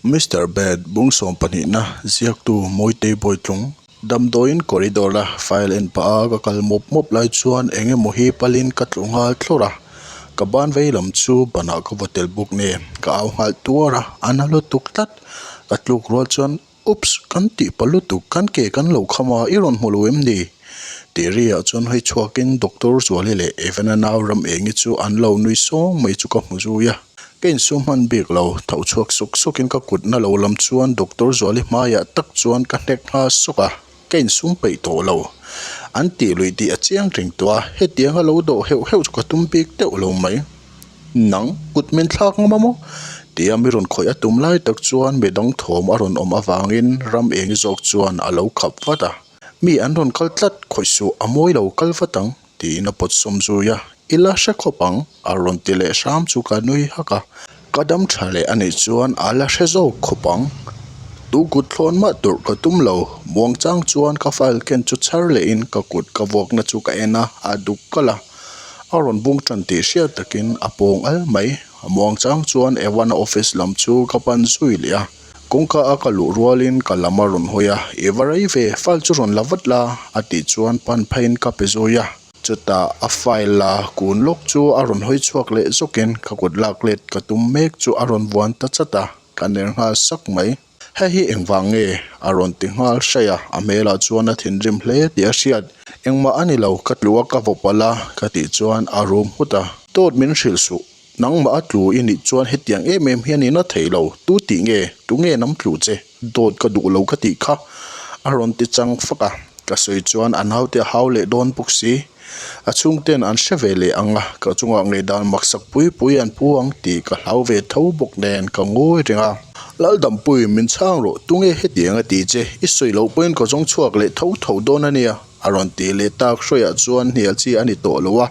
Mister Bad bung sawm pahnihna ziaktu Mawitei Bawitlung damdawiin corridor a file en pah a ka kal mawp mawp lai chuan eng emaw hi palin ka tlu nghal thlawrh a ka ban vei lam chu banah ka vaw tel bawk nen ka au nghal tuar a a na lutuk tlat ka tluk rual chuan Oops! Kan tih pa lutuk, kan ke kan lo kham a, i rawn hmu lo em ni? Tih riah chuan hawi chhuakin Doctor Zuali leh Evana nau ram engi chu an lo nui sawng mai chu ka hmu zui a. Ka insum hman bik lo, tho chhuak suk sukin ka kutna lo lam chuan Doctor Zuali hmaiah tak chuan ka hnek nghal sawk a, ka insum peih tawh lo. An tih luih tih a chiang reng tawh a, hetianga lo dawh heuh heuh chu ka tum bik deuh lo mai. Nang, kut min thlak ngam a maw? Tia mi rawn khawih a tum lai tak chuan mi dang thawm a rawn awm avangin ram eng zawk chuan a lo khap vat a. Mi an rawn kal tlat, khawih suh, a mawi lo kal vat ang, tiin a pawt sawm zui a. I la hre khawp ang, a rawn ti leh hram chu ka nui hak a. Ka dam tha leh a nih chuan a la hre zawk khawp ang. Tu kut thlawn mah tur ka tum lo, muangchang chuan ka file ken chu chhar lehin ka kut ka vuakna chu ka en a, a duk kalh a. A rawn bung tan tih hriat takin a pawng al mai. A muang chang chuan Evan-a office lam chu ka pan zui leh a. Kawngka a ka luh rualin ka lam a rawn hawi a, I va rei ve, file chu rawn la vat la, a tih chuan pan pheiin ka pe zui a. Chutah a file la kun lawk chu a rawn hawi chhuak leh zawkin ka kut lak let ka tum mek chu a rawn vuan ta chat a, ka ner nghal sak mai. Hei hi engvang nge? A rawn ti nghal hraih a, a hmelah chuan a thinrim hle tih a hriat. Engmah a ni lo, ka tlu a ka vaw palh a, ka tih chuan a rum nghut a. Dawt min hrilh suh, nangmah a tlu i nih chuan hetiang em em hian i na thei lo, tu tih nge? Tu nge nam tlu che? Dawt ka duh lo ka tih kha, a rawn ti chang fak a. Ka sawi chuan a naute a hau leh dawn bawk si. A chhungten an hre ve leh ang a, ka chungah ngeidan maksak pui pui an pu ang tih ka hlau ve tho bawk nen ka ngawi reng a. Laldampui, min chhang rawh, tunge hetiang a ti che, i sawi loh pawhin ka zawng chhuak leh tho tho dawn a nia, a rawn ti leh tak hruaiah chuan hnial chi a ni tawh lo a,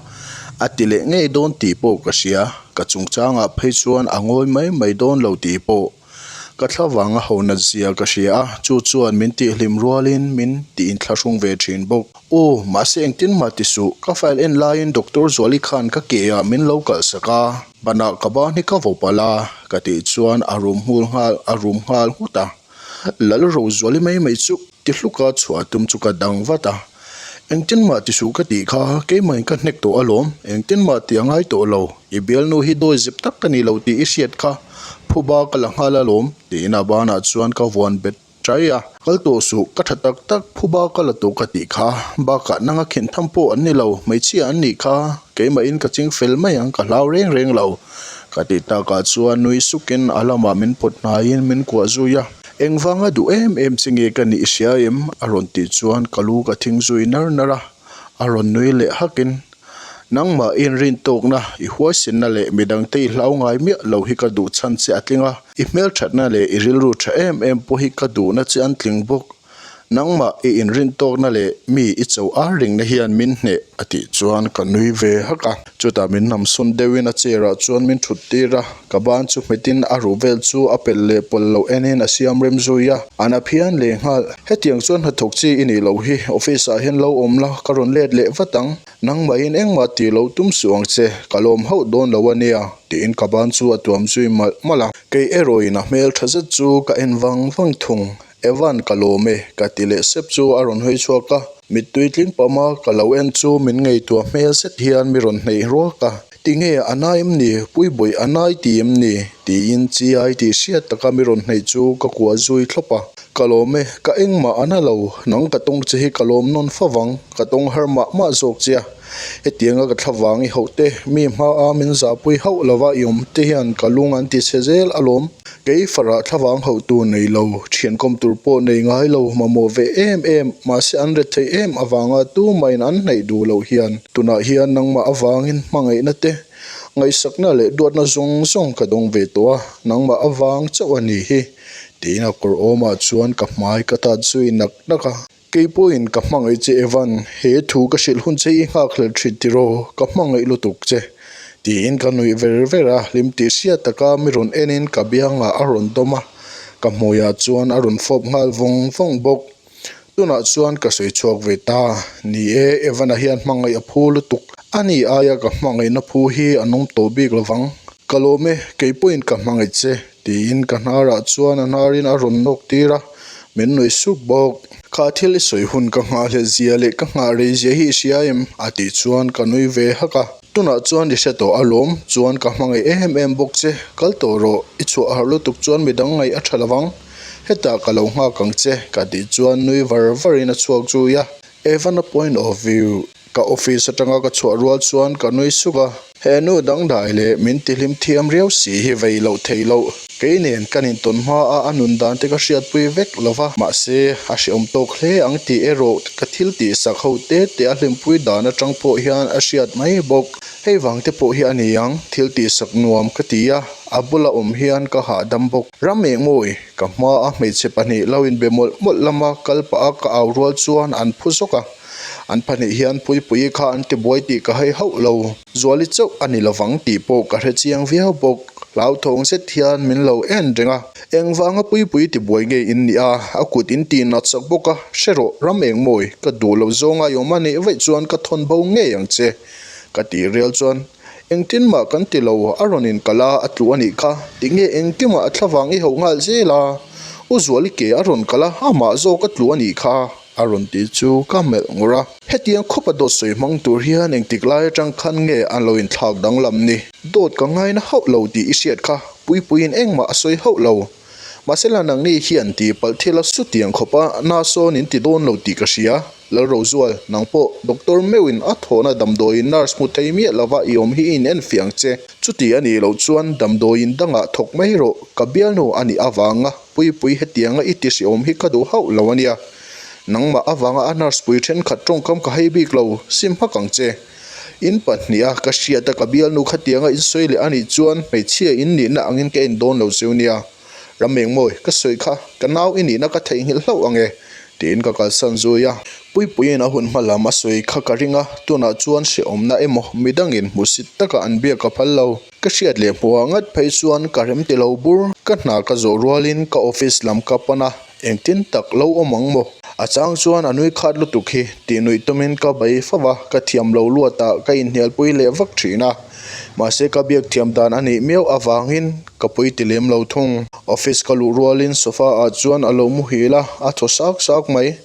a ti leh ngei dawn tih pawh ka hria, ka chungchangah phei chuan a ngawi mai mai dawn lo tih pawh. Ka thla vanga ho nat zia ka hria a, chu chuan min tihhlim rualin min tih inthlahrung ve thin bawk. Aw, mahse engtin mah ti suh, ka file en laiin Doctor Zuali khan ka ke ah min lo kalhsak a, banah ka ban hi ka vaw palh a, ka tih chuan a rum nghul nghal a rum nghal nghut a. Lalrozuali mai mai chu ti hluka chhuah tum chu ka dang vat a. Engtin mah ti suh ka tih kha, keimah in ka hnek tawh alawm, engtin mah tih a ngai tawh lo, i bialnu hi dawi zep tak ka ni lo tih i hriat kha, phuba ka la nghal alawm, tiin a banah chuan ka vuan bet chai a. Kal tawh suh, ka tha tak tak, phuba ka la tawh ka tih kha, bakah nanga khin tham pawh an ni lo, hmeichhia an nih kha, keimah in ka ching fel mai ang ka hlau reng reng lo, ka tih takah chuan nui sukin a lamah min pawt hnaiin min kuah zui a. Engvanga duh em em che nge ka nih hria em? a rawn tih chuan ka lu ka thing zui nar nar a, a rawn nui leh hakin, Nangmah i inrintawkna, i huaisenna leh midangte i hlau ngai miah lo hi ka duh chhan che a tling a, i hmelthatna leh i rilru tha em em pawh hi ka duhna che an tling bawk. Nangmah i inrintawkna leh mi i cho ar ringna hian min hneh a tih chuan ka nui ve hak a. Chutah min namsawn deuhin a chair ah chuan min thut tir a, ka ban chu hmetin a ruh vel chu a pelh leh pawlh loh enin a siam rem zui a, a na phian leh nghal. Hetiang chuan hnathawk chi i nih loh hi, office ah hian lo awm la, ka rawn let leh vat ang. Nangmahin engmah tih lo tum suh ang che, ka lawm hauh dawn lo a nia, tiin ka ban chu a tuam zui malh malh a. Kei erawhin a hmel tha zet chu ka en vang vang thung. Evan ka lawm e, ka ti leh sep chu a rawn hawi chhuak a, mittui tling pama ka lo en chu min ngaihtuah hmel zet hian mi rawn hneih ruak a, Tinge a nai em ni, Puibawih a nai ti em ni? tiin chiai tih hriat taka mi rawn hneih chu ka kuah zui thlawp a, Ka lawm e, ka engmah a na lo, nang ka tawng che hi ka lawm nawn favang, ka tawng har mah mah zawk che a, hetianga ka thla vang i hauh te, mi hmaa min zahpui hauh lova i awm te hian ka lung an ti chhe zel alawm. Kei farah thlavang hauhtu nei lo, thiankawm tur pawh nei ngai lo, mamawh ve em em, mahse an ret theih em avanga tumahin an hnaih duh loh hian tunah hian nangmah avangin hmangaihna te, ngaihsakna leh duatna zawng zawng ka dawng ve tawh a, nangmah avang chauh a ni hi, tiin a kawr awmah chuan ka hmai ka tat zui nak nak a. Kei pawhin ka hmangaih che Evan, he thu ka hrilh hun che i nghakhlel thin tiraw, ka hmangaih lutuk che. Tiin ka nuih ver ver a, hlim tih hriat taka mi rawn enin ka biangah a rawn dawm a, ka hmuiah chuan a rawn fawp nghal vawng vawng bawk. Tunah chuan ka sawi chhuak ve ta, ni e, Evan-a hian hmangaih a phu lutuk, ani aia ka hmangaihna phu hi an awm tawh bik lovang. Ka lawm e, kei pawhin ka hmangaih che. Tiin ka hnarah chuan a hnarin a rawn nawk tir a, min nuih sup bawk. Kha thil i sawi hun ka nghahhlelh zia leh ka nghah rei zia hi i hria em? A tih chuan ka nui ve hak a. Tunah chuan i hre tawh alawm, chuan ka hmangaih em em bawk che, kal tawh rawh, i chhuah harh lutuk chuan midang ngaih a tha lovang, hetah ka lo nghak ang che ka tih chuan nui var varin a chhuak zui a. Evan-a point of view, Ka office atanga ka chhuah rual chuan ka nui suk a, he nu dangdai leh min tihlim thiam riau si hi vei loh theih loh. Kei nen kan intawn hma a a nun dan te ka hriatpui vek lo va, mahse a hreawm tawk hle ang tih erawh ka thil tihsak ho te te a hlimpui dan atang pawh hian a hriat mai bawk. Hei vang te pawh hi a ni ang, thil tihsak nuam ka ti a, a bula awm hian ka hahdam bawk. Ram engmawi, ka hmaa hmeichhe pahnih lo inbe mawlh mawlh lama kal pah a ka au rual chuan an phu zawk a. An pahnih hian Puipuii kha an tibuai tih ka hai hauh lo. Zuali chauh a ni lovang tih pawh ka hre chiang viau bawk. Hlauthawng zet hian min lo en reng a. Engvanga Puipuii tibuai nge in nih a? A kut in tih nat sak bawk a, hre rawh, ram engmawi, ka duh lo zawnga i awm a nih vaih chuan ka thawn bo ngei ang che. Ka tih rial chuan, Engtin mah kan ti lo, a rawn inkalh a, a tlu a nih kha. Tinge engkimah a thlavang i hauh nghal zel a? U Zuali ke a rawn kalh a, amah zawk a tlu a nih kha. A rawn tih chu ka melh ngur a. Hetiang khawpa dawt sawi hmang tur hian engtik lai atang khan nge an lo inthlak danglam ni? Dawt ka ngaina hauh lo tih i hriat kha Puipuiin engmah a sawi hauh lo. Mahsela nangni hian tih palh thil a sutiang khawpa na sawn in ti dawn lo tih ka hria. Lalrozual, nang pawh doctor meuhin a thawhna damdawiin nurse hmu thei miah lova i awm hi i inenfiah ang che. Chuti a nih loh chuan damdawiin dangah thawk mai rawh, ka bialnu a nih avanga. Puipui hetianga i ti hriawm hi ka duh hauh lo a nia. Nangmah avanga a nurse pui thenkhat tawngkam ka hei bik lo, sim hmak ang che. In pahniha ka hriata ka bialnu khatianga in sawi leh a nih chuan hmeichhia in nihna angin ka en dawn lo cheu nia. Ramengmawi, ka sawi kha, ka nau i nihna ka theihnghilh hlauh ang e, tiin ka kalsan zui a. Puipuiin a hun hma lam a sawi kha ka ring a, tunah chuan hrehawmna emaw midangin hmusit taka an biak ka phal lo. Ka hriat leh hmuhah ngat phei chuan ka rem ti lo bur. Ka hna ka zawh rualin ka office lam ka pan a, engtin tak lo awm ang maw? A chang chuan a nui khat lutuk hi tih nuih tumin ka bei fo va, ka thiam lo luatah ka inhnialpui leh vak thin a. Mahse ka biak thiam dan a nih miau avangin ka pui ti lem lo thung. Office ka luh rualin sofa ah chuan a lo muhil a, a thaw sak sak mai.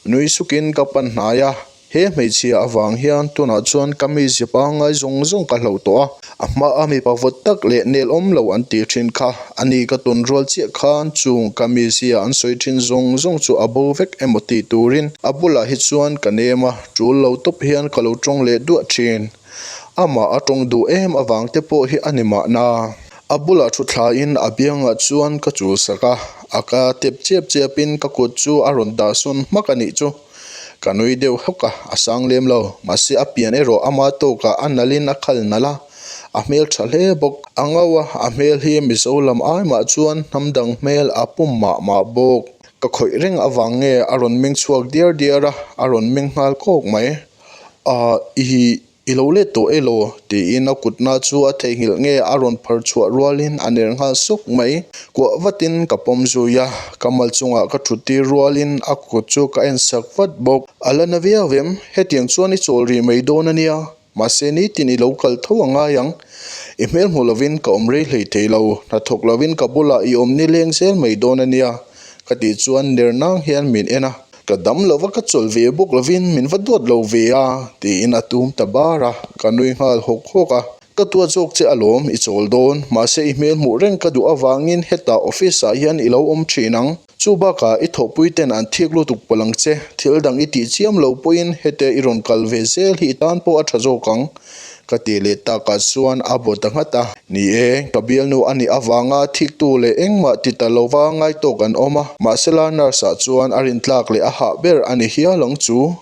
Nui sukin ka pan hnai a. He hmeichhia avang hian tunah chuan ka mizia pangngai zawng zawng ka hloh tawh a, a hmaa mipa vawt tak leh nel awm lo an tih thin kha a ni ka tawn rual chiah khan chung ka mizia an sawi thin zawng zawng chu a bo vek emaw tih turin a bulah hi chuan ka nem a, tul lo tawp hian ka lo tawng leh duah thin. Amah a tawng duh em avang te pawh hi a ni mahna. A bulah thu thlain a biangah chuan ka chul sak a, a ka tep chiap chiapin ka kut chu a rawn dah sawn hmak a nih chu. Ka nui deuh hawk a, a sang lem lo. Mahse a pian erawh ama tawkah a nalhin a khal nalh a, a hmel tha hle bawk. A ngau a, a hmel hi Mizo lam ai mah chuan hnam dang hmel a pum mah mah bawk. Ka khawih reng avang nge a rawn meng chhuak diar diar a, a rawn meng nghal kawk mai. Ahh i. I lo let tawh elaw? tiin a kutna chu a theihnghilh nge a rawn phar chhuah rualin a ner nghal sawk mai. Kuah vatin ka pawm zui a, ka mal chungah ka thut tir rualin a kut chu ka en sak vat bawk. A la na viau em? Hetiang chuan i chawl rih mai dawn a nia, mahse nitin i lo kal tho a ngai ang. I hmel hmu lovin ka awm rei hlei thei lo, hnathawk lovin ka bulah i awm nileng zel mai dawn a nia, ka tih chuan ner nang hian min en a. Ka dam lova ka chawlh ve bawk lovin min va duat lo ve a, tiin a tum ta bar a, ka nui nghal hawk hawk a. Ka tuat zawk che alawm, i chawl dawn, mahse i hmel hmuh reng ka duh avangin hetah office ah hian i lo awm thin ang. Chu bakah i thawhpui ten an thik lutuk palh ang che, thil dang i tih chiam lo pawhin hete i rawn kal ve zel hi i tan pawh a tha zawk ang. Ka tih leh takah chuan a bawt ta nghat a. Ni e, ka bialnu a nih avanga thiktu leh engmah ti ta lova ngai tawk an awm a, mahsela nurse ah chuan a rintlak leh a hah ber a ni hial ang chu.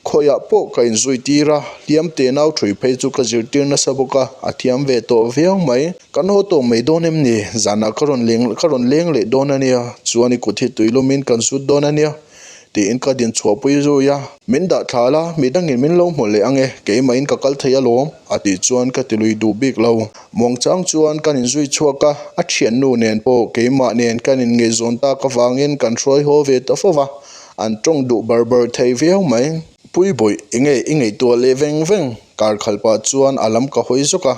Khawiah pawh ka inzui tir a, hliam te nau thui phei chu ka zirtir nasa bawk a, a thiam ve tawh viau mai. Kan haw tawh mai dawn em ni? Zanah ka rawn leng ka rawn leng leh dawn a nia, chuan i kut hi tuilumin kan zut dawn a nia. Tiin ka din chhuahpui zui a, Min dah thla la, midangin min lo hmu leh ang e, keimahin ka kal thei alawm, a tih chuan ka ti lui duh bik lo. Muangchang chuan kan inzui chhuak a, a thiannu nen pawh keimah nen kan inngaihzawn tak avangin kan hruai haw ve ta fo va, an tawng duh bar bar thei viau mai. Puibawih, enge i ngaihtuah leh veng veng? Kar khalh pah chuan a lam ka hawi zawk a.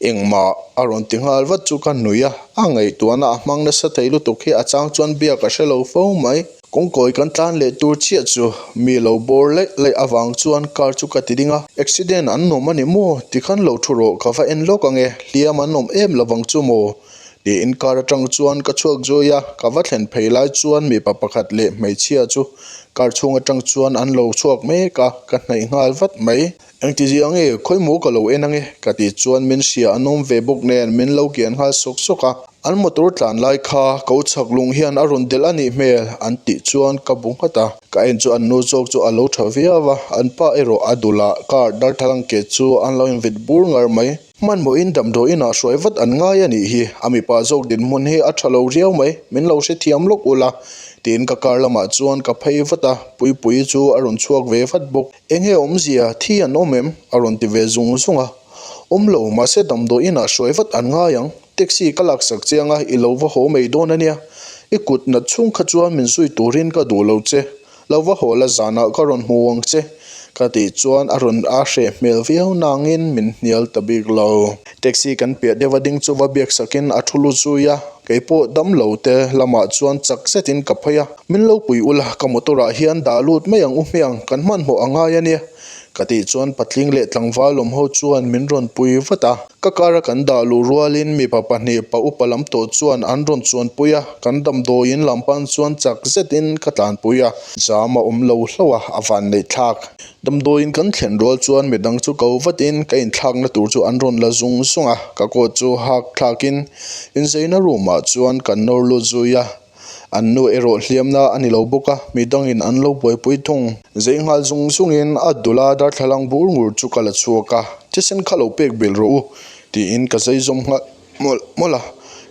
Engmah a rawn ti nghal vat chu ka nui a, a ngaihtuahna a hmang nasa thei lutuk hi a chang chuan biak a hre lo fo mai. Kawngkawi kan tlan leh tur chiah chu mi lo bawr laih laih avang chuan car chu ka ti ding a, accident an awm a ni maw? Tikhan lo thu rawh ka va en lawk ang e, hliam an awm em lovang chu maw? Tiin car atang chuan ka chhuak zui a, ka va thlen phei lai chuan mipa pakhat leh hmeichhia chu car chhung atang chuan an lo chhuak mek a, ka hnaih nghal vat mai. Engtizia nge khawimaw ka lo en ange ka tih chuan min hria an awm ve bawk nen min lo kian nghal sawk sawk a, an motor tlan lai kha ko chhak lung hian a rawn delh a nih hmel an tih chuan ka bu nghat a, ka en chu an nu zawk chu a lo tha viau a, an pa erawh a dulah car darthlalang ke chu an lo invit bur ngar mai. Hmanhmawhin damdawiin ah hruai vat an ngai a nih hi, a mipa zawk dinhmun hi a tha lo riau mai, min lo hrethiam lawk ula tiin ka car lamah chuan ka phei vat a, Puipuii chu a rawn chhuak ve vat bawk. Enge awmzia, thi an awm em? a rawn ti ve zung zung a. Awm lo, mahse damdawiin ah hruai vat an ngai ang, taxi ka laksak chiang a, i lo va haw mai dawn a nia, i kut nat chhung kha chuan min zui turin ka duh lo che. Lo va haw la zanah ka rawn hmu ang che ka tih chuan a rawn a hreh hmel viau nangin min hnial ta bik lo. Taxi kan piah deuh a ding chu va biak sakin a thu lut zui a, kei pawh dam lo te lamah chuan chak zetin ka phei a, min lo pui ula ka motor ah hian dah lut mai ang u hmiang kan hmanhmawh a ngai a nia ka tih chuan patling leh tlangval awm ho chuan min rawn pui vat a. Ka kar a kan dah luh rualin mipa pahnih pa upa lam tawh chuan an rawn chuanpui a, kan damdawiin lam pan chuan chak zetin ka tlanpui a, jam a awm lo hlauh a, a van neih thlak. Damdawiin kan thlen rual chuan midang chu ko vatin ka inthlakna tur chu an rawn la zung zung a, ka coat chu hak thlakin inzeina room ah chuan kan nawr lut zui a. An nu erawh hliamna a ni lo bawk a, mi dangin an lo buaipui thung. Zei nghal zung zungin a dula darthlalang bur ngur chu ka la chhuak a, thisen kha lo pek belh rawh u, tiin ka zei zawm nghal mawlh mawlh a.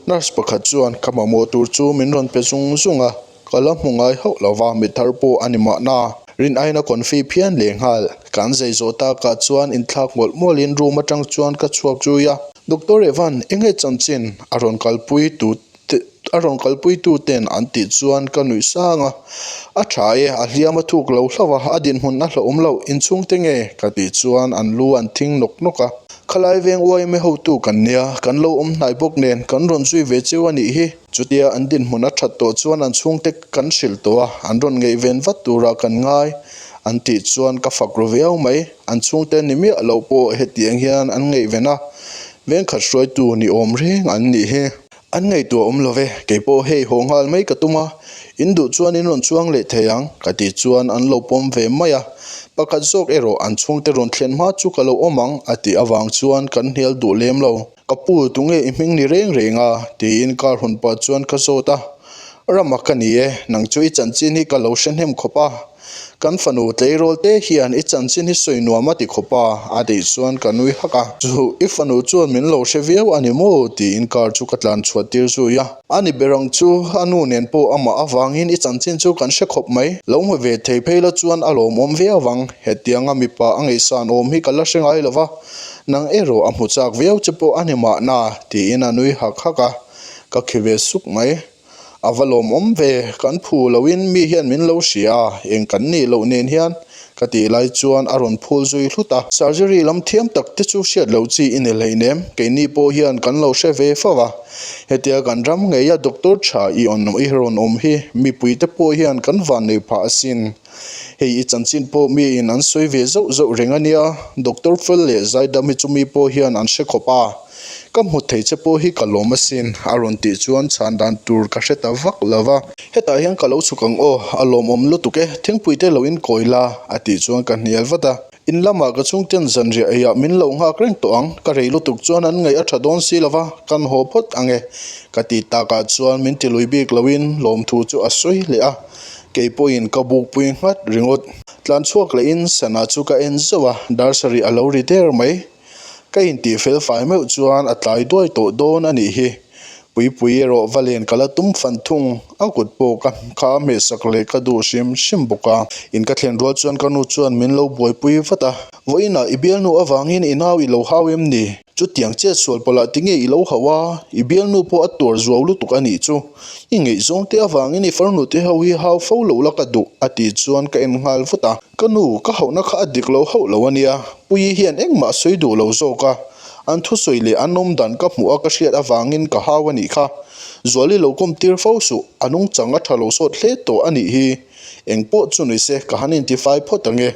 Nurse pakhat chuan ka mamawh tur chu min rawn pe zung zung a, ka la hmu ngai hauh lo va, mi thar pawh a ni mahna. Rin aiin a confi phian leh nghal. Kan zei zawh takah chuan inthlak mawlh mawlhin room atang chuan ka chhuak zui a, Doctor Evan, enge chanchin? A rawn kalpui tut. A rawn kalpuitu ten an tih chuan ka nuih sang a, A tha e, a hliam a thuk lo hlauh a, a dinhmun a hlauhawm loh, inchhungte nge? ka tih chuan an lu an thing nawk nawk a. Khalai veng yma hotu kan nia, kan lo awm hnai bawk nen kan rawn zui ve cheu a nih hi. Chutia an dinhmun a that tawh chuan an chhungte kan hrilh tawh a, an rawn ngaihven vat turah kan ngai an tih chuan ka fak ru viau mai. An chhungte ni miah loh pawh hetiang hian an ngaihven a, vengkhat hruaitu ni awm reng an nih hi. An ngaihtuah awm lo ve, kei pawh hei haw nghal mai ka tum a, in duh chuan in rawn chuang leh thei ang, ka tih chuan an lo pawm ve mai a. Pakhat zawk erawh an chhungte rawn thlen hma chu ka lo awm ang a tih avang chuan kan hnial duh lem lo. Ka pu, tunge i hming ni reng reng a? tiin car hawn pah chuan ka zawt a. Rama ka ni e, nang chu i chanchin hi ka lo hre hnem khawp a. Kan fanu tleirawl te hian i chanchin hi sawi nuam a ti khawp a, a tih chuan ka nui hak a. Chu i fanu chuan min lo hre viau a ni maw? tiin car chu ka tlan chhuat tir zui a. A ni ber ang chu, a nu nen pawh amah avangin i chanchin chu kan hre khawp mai. Lo hmu ve thei phei la chuan a lawmawm viau ang. Hetianga mipa a ngaihsan awm hi ka la hre ngai lo va, nang erawh a hmu chak viau che pawh a ni mahna, tiin a nui hak hak a. Ka khi ve suk mai. A va lawmawm ve, kan phu loin mi hian min lo hria a, eng kan nih loh nen hian ka tih lai chuan a rawn phul zui hlut a. Surgery lam thiam tak te chu hriat loh chi i ni hleinem, keini pawh hian kan lo hre ve fo a. Hetia kan ram ngeia doctor tha i awn i rawn awm hi mipui te pawh hian kan van nei phah asin. Hei i chanchin pawh miin an sawi ve zauh zauh reng a nia, doctor fel leh zaidam hi chumi pawh hian an hre khawp a. Ka hmu thei che pawh hi ka lawm asin, a rawn tih chuan chhan dan tur ka hre ta vak lo va. Hetah hian ka lo chhuk ang aw, a lawmawm lutuk e, thingpui te lo inkawi la, a tih chuan ka hnial vat a. In lamah ka chhungten zanriah eiah min lo nghak reng tawh ang, ka rei lutuk chuan an ngaih a tha dawn si lo va, kan haw phawt ang e, ka tih takah chuan min ti lui bik loin lawmthu chu a sawi leh a, kei pawhin ka bukpui nghat ringawt. Tlan chhuak lehin sana chu ka en zauh a, dar sarih a lo ri der mai. Ka intih fel fai meuh chuan a tlai duai tawh dawn a nih hi. Puipui erawh va len ka la tum fan thung, a kut pawh ka kha hmehsak leh ka duh hrim hrim bawk a. In ka thlen rual chuan ka nu chuan min lo buaipui vat a, Vawiinah i bialnu avangin i nau i lo hau em ni? Chutiang chet sual pawlah tinge i lo hauh a, i bialnu pawh a tuar zuau lutuk a nih chu. I ngaihzawng te avangin i farnu te ho hi hau fo lo la ka duh a tih chuan ka en nghal vut a. Ka nu, ka hauhna kha a dik lo hauh lo a nia, Puii hian engmah a sawi duh lo zawk a. An thusawi leh an awmdan ka hmuh a ka hriat avangin ka hau a nih kha. Zuali lo kawm tir fo suh, a nungchang a tha lo sawt hle tawh a nih hi. Eng pawh chu ni se, ka han intifai phawt ang e,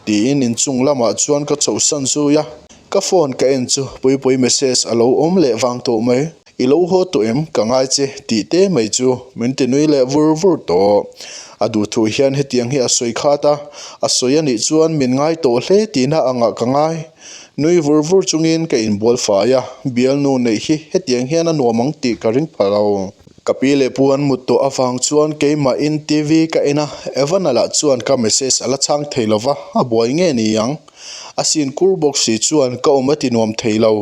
tiin inchung lamah chuan ka chhohsan zui a. Ka phone ka en chu Puipui message a lo awm leh vang tawh mai. I lo haw tawh em? Ka ngai che tih te mai chu min ti nui leh vur vur tawh. A duhthu hian hetiang hi a sawi khat a, a sawi a nih chuan min ngai tawh hle tihna angah ka ngai. Nui vur vur chungin ka inbual fai a, bialnu neih hi hetiang hian a nuam ang tih ka ring pha lo. Ka pi leh pu an mut tawh avang chuan keimahin TV ka en a, Evan-a lah chuan ka message a la chhang thei lova, a buai nge ni ang? A sin kur bawk si chuan ka awm a ti nuam thei lo.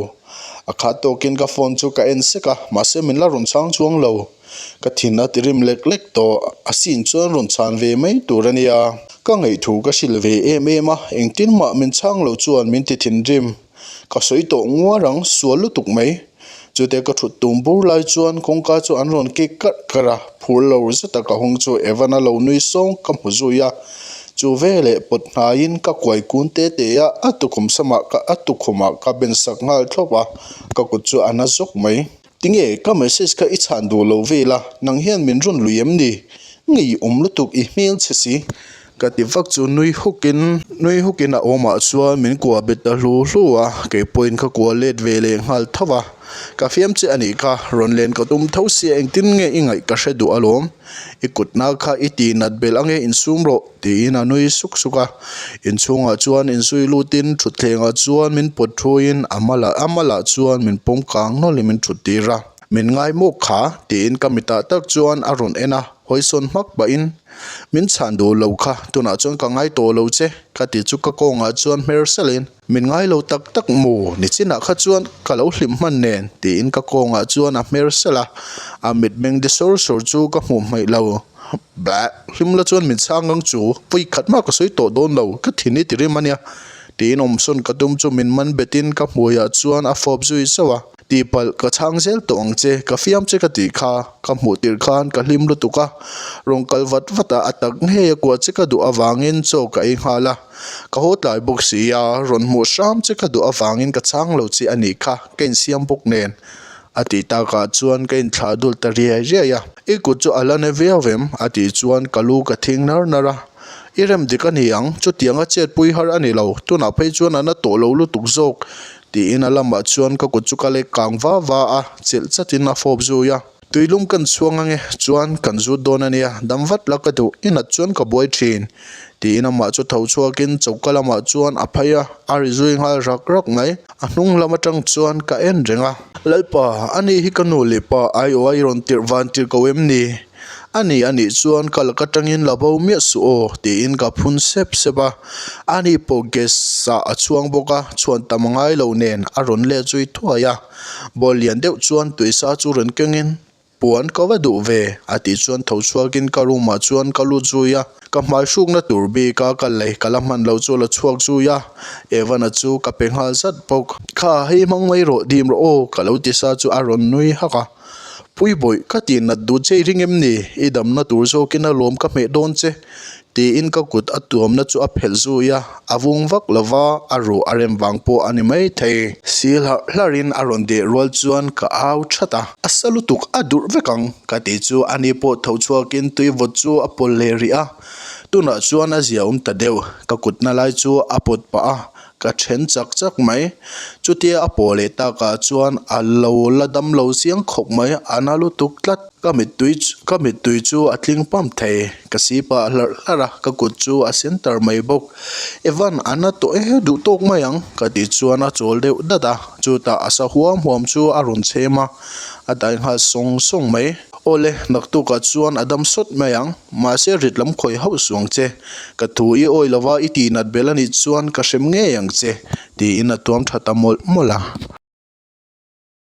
A khat tawkin ka phone chu ka en sek a, mahse min la rawn chhang chuang lo. Ka thin a ti rim lek lek tawh, a sin chuan rawn chhan ve mai tur a nia. Ka ngaihthu ka hrilh ve em em a, engtin mah min chhang lo chuan min ti thinrim. Ka sawi tawh nguar ang, sual lutuk mai. Chute ka thut tum bur lai chuan kawngka chu an rawn kik karh karh a, phur lo zeta ka hawng chu Evan-a lo nui sawng ka hmu zui a. Chu veleh pawt hnaiin ka kuai kun te te a, a tukhum samah ka a tukhumah ka ben sak nghal thlawp a, ka kut chu a na zawk mai. Tinge ka message kha i chhan duh lo vel a, nang hian min rawn lui em ni? Ngei awm lutuk i hmel chhe si. Ka ti vak chu nui hukin nui hukin a awmah chuan min kuah bet ta hlu hlu a, kei pawhin ka kuah let ve leh nghal tho a. Ka fiam che a nih kha, rawn len ka tum tho sia engtin nge i ngaih ka hre duh alawm. I kutna kha i tih nat belh ange insum rawh tiin a nui suk suk a. Inchhungah chuan inzui lutin thutthlengah chuan min pawt thuiin a malah a malah chuan min pawm kang nawlhin min thut tir a. Min ngai mawk kha tiin ka mitah tak chuan a rawn en a, hawisawn hmak pahin min chhan duh lo kha tunah chuan ka ngai tawh lo che ka ti chu ka kawngah chuan hmer selhin Min ngai lo tak tak maw? Nichinah kha chuan ka lo hlim hman nen tiin ka kawngah chuan a hmer selh a, a mitmeng de sawr sawr chu ka hmuh hmaih lo. Bleh! Hlim la chuan min chhang ang chu, vawi khat mah ka sawi tawh dawn lo, ka thin i ti rim a nia tiin awmsawn ka tum chu min man betin ka hmuiah chuan a fawp zui zauh a. Tihpalh ka chhang zel tawh ang che, ka fiam che ka tih kha, ka hmuh tirh khan ka hlim lutuk a, rawn kal vat vat a, a tak ngei a kuah che ka duh avangin chaw ka ei nghal a, ka haw tlai bawk si a, rawn hmuh hram che ka duh avangin ka chhang lo che a nih kha, ka insiam bawk nen a tih takah chuan ka inthlah dul ta riai riai a, i kut chu a la na viau em? a tih chuan ka lu ka thing nar nar a, i rem dik a ni ang, chutianga chetpui har a ni lo, tunah phei chuan a na tawh lo lutuk zawk Tiin a lamah chuan ka kut chu ka lek kang va va a, chilh chatin a fawp zui a. Tuilum kan chhuang ange, chuan kan zut dawn a nia, dam vat la ka duh, i nat chuan ka buai thin. Tiin amah chu tho chhuakin choka lamah chuan a phei a, a ri zui nghal rak rak mai. A hnung lam atang chuan ka en reng a. Lalpa, ani hi ka nu leh pa aiawh a i rawn tirh van tirh ko em ni? A ni a nih chuan ka laka tangin la bo miah suh aw tiin ka phun sep sep a, ani pawh gas ah a chhuang bawk a, chhuan tam a ngai lo nen a rawn let zui thuai a, ball lian deuh chuan tuisa chu rawn kengin puan ka va duh ve a tih chuan tho chhuakin ka room ah chuan ka lut zui a, ka hmai hrukna tur bik a ka lei ka la hman lo chu la chhuak zui a, Evan-a chu ka pe nghal zat bawk. Kha hei hmang mai rawh dim rawh aw ka lo ti sa chu a rawn nui hak a. Puibawih, ka tih nat duh che i ring em ni? I damna tur zawkin a lawm ka hmeh dawn che, tiin ka kut a tuamna chu a phelh zui a, a vung vak lo va, a ruh a rem vang pawh a ni mai thei. Sil harh hlarhin a rawn deh rual chuan ka au that a, a sa lutuk a durh vek ang, ka tih chu ani pawh tho chhuakin tui vawt chu a pawlh leh rih a, tunah chuan a zia awm ta deuh, ka kutna lai chu a pawt pah a, Ka then chak chak mai. Chutia a pawh leh takah chuan a lo la dam lo chiang khawp mai, a na lutuk tlat. Ka mittui ka mittui chu a tling pam thei. Ka si pah hlarh hlarh a, ka kut chu a sen tar mai bawk. Evan, a na tawh e, duh tawk mai ang, ka tih chuan a chawl deuh dat a. Chutah a sa huam huam chu a rawn chhem a, a dai nghal sawng sawng mai. Awle, naktukah chuan a dam sawt mai ang, mahse rit lam khawih hauh suang che. Ka thu i awi lova i tih nat belh a nih chuan ka hrem ngei ang che, tiin a tuam tha ta mawlh mawlh a.